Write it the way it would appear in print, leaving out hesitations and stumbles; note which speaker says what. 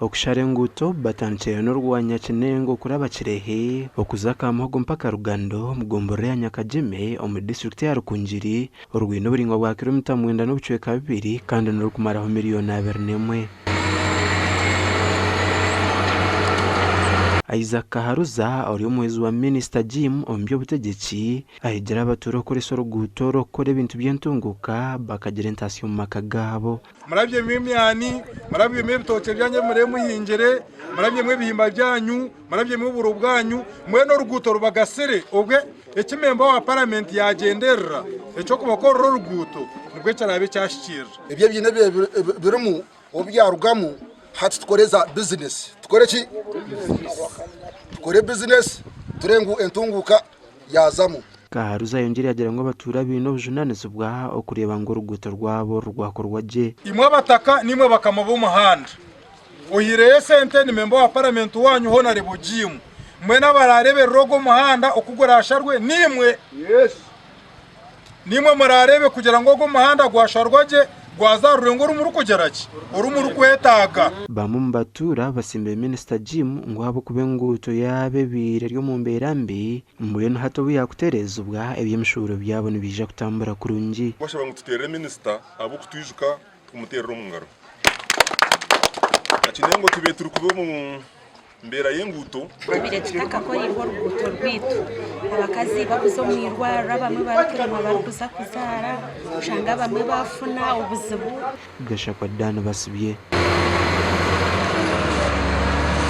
Speaker 1: Okushara enguuto batandikire n'orwa Nyakinengo kuraba Kirehe okuza Kamuhogo mpaka Rugando omu gomborora ya Nyakagyeme omu disiturikiti ya Rukungiri orwine oburaingwa bwa kiromita mwenda n'obucweka bubiri kandi n'orukumaraho miriyoni 21. Isaac Kaharuza ori omuhwezi wa minisita Jim omu by'obutegyeki ahigire abatuura okukoresa oruguuto oru okukora ebintu by'entunguuka bakagira entaasya omu maka gaabo.
Speaker 2: Murabyemu emyani, murabyemu ebitookye byanyu ebi muriyo muhingire, murabyemu ebihimba byanyu, murabyemu oburo bwanyu, mbwenu oruguuto rubagasire obwe eki memba wa paramenti yaagyenderera eky'okubakorera oruguuto nibwo kiraabe kyahikirira.
Speaker 3: Ebi ebiine birimu obu byarugamu hati tukore za bizinesi tukore ki? Tukore bizinesi turebe ngu entunguuka yaazamu.
Speaker 1: Kaharuza ayongyire yagira ngu abatuura baine obujunanizibwa okureeba ngu oruguuto rwabo rwakorwa gye.
Speaker 2: Imwe abataka niimwe bakama b'omuhanda. Oihireyo esente ni memba wa paramenti waanyu Honarebo Jim. Mbwenu abaraareeberera ogwo omuhanda oku guraasharwe niimwe. Niimwe muraareebe kugira ngu ogwo omuhanda gwasharwa gye gwaza aha rurengo oru murikugira ki? Oru murikwetaaga.
Speaker 1: Bamwe omu batuura basiimire Minisita Jim ngu ahabw'okuba enguuto yaabo ebaire eri omu mbeera mbi, Mbwenu hati obu yaakutereezibwa, eby'emishuuburo byabo nibiija kutambura kurungi.
Speaker 4: Twashaba ngu tuteerere minisita ahabw'okutwijuka tukumuteerera omu ngaro. Nakinengo tubaire turi kuba omu mbeera y'enguuto.
Speaker 5: Tubaire tutakakoreirwe oruguuto rwaitu, abakazi bakuza omu irwariro abamwe barikuremwa barikuza kuzaara, oshanga abamwe baafuna obuzibu.
Speaker 1: Gashakwa Dan Basibye.